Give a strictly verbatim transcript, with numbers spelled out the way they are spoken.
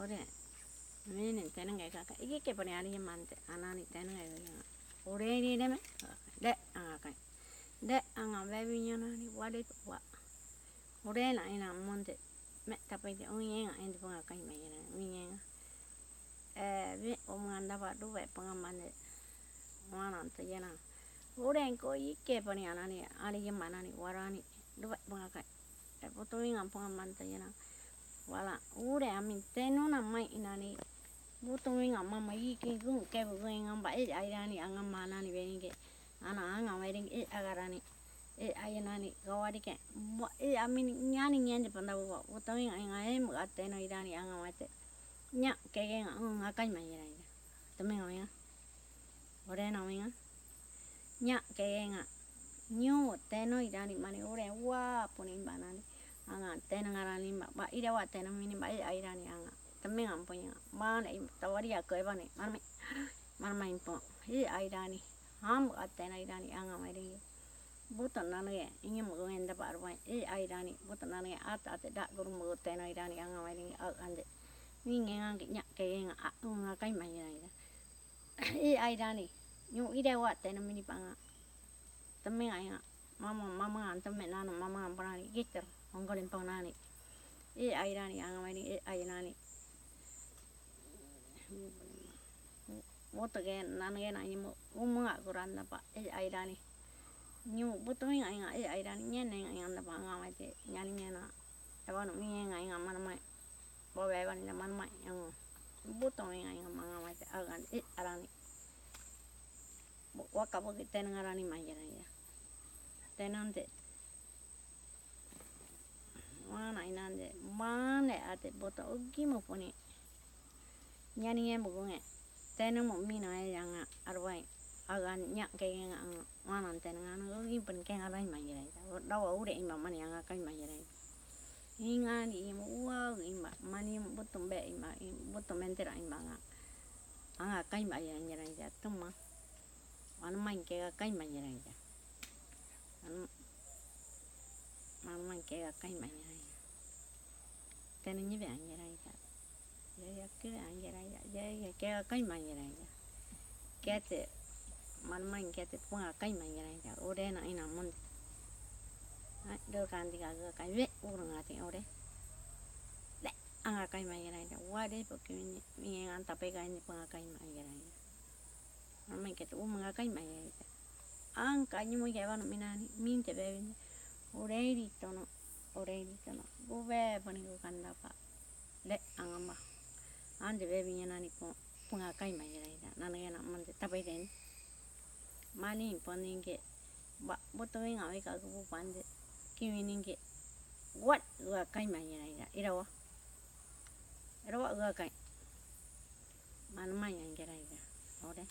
Ore, mi ni tenengkai kaka, iki ke pone ari man te, anani tenengkai kaka. Ore ni deme, de, anga kai. De, anga bebi nani, wari, wa. Ore na ina mon te, me tapai te, ungenga, ende punga kai ma yera, ungenga. E, bi, o manda ba, du be, punga man te, wana te yena. Ore ko iki pone anani, ari man nani, warani, du be, punga kai. E, butu winga punga man te yena. Wala, ure ami tenuna mai inani. Butu winga mama iki gung kebu gung ba e airani anga manani beringe. Ana anga beringe e agarani. E airani gawari ke. Ba e ami nyani nyani panda ba. Butu winga inga e mga teno irani anga wate. Nya kege nga, nga kai mai ira ira. Teme nga winga. Ore na winga. Nya kege nga. Nyu teno irani mani ure wa puni imba nani. Anga teno ngarani imba. Ba ire wa teno mini ba e airani anga. Teme nga puni nga. Ba ne im tawari ya kue ba ne. Marmai. Marmai impo. E airani. Ham a teno irani anga mari. Buto nani e. Ingi mugu enda ba arbai. E airani. Buto nani e. At at da guru mugu teno irani anga mari. Au ande. Ni nge nga nya kege nga. A nga kai mai ira ira. E airani, nyu ire wa teno mini panga. Teme nga inga, mama, mama, teme nano, mama, pangani, gitar, ongkolin pangnani. E airani, anga mani, e airani. Buto ke, nano ke na, nyi mo, umunga kuranda pa, e airani. Nyu, buto inga, inga, e airani, nyen, inga, inga, nda pa, anga mani, nyani, nyena. Eba no, mi, inga, inga, mana mai. Bo be bani na man mai yang. Buto ngai ngai nga manga mai te agan e arani. Waka bo ki teno ngarani mai yera ya. Teno nte. Wana inande mane ate buto ugi mo puni. Nyani nge mo gunge. Teno mo mina e yang arwai. Agan nya ke yang ang. Wana teno ngana ugi pun ke ngarai mai yera ya. Dawa ure imba mani anga kai mai yera ya. Inga ni imba ua imba mani butum be imba butum entera imba nga. Anga kai mai yera ya tuma. Wana mai ke ga kai mai yera ya. Wana mai ke ga kai mai yera ya. Teno nyi be ang yera ya. Ya ya ke ang yera ya. Ya ya ke ga kai mai yera ya. Kete man mai kete punga kai mai yera ya. Ore na ina mon. Ai do kandi ga ga kai be ur nga te ore. Le anga kai mai yera ya. Wa de po ke ni mi ang tape ga ni punga kai mai yera ya. Mama ke tu uma nga kai mai ai ta. Ang kai ni mo ke ba no minani min te be bin. Oreri tono, oreri tono. Gu be pani gu kanda pa. Le ang ama. Ande be bin nani po punga kai mai ai ta. Nana ke na mande tapai den. Mani pani ke ba buto nga we ka gu bu pande. Kiwi ninge. Wat ua kai mai ai ta. Ira wa. Ira wa ua kai. Mana mai yang kera ira. Ore.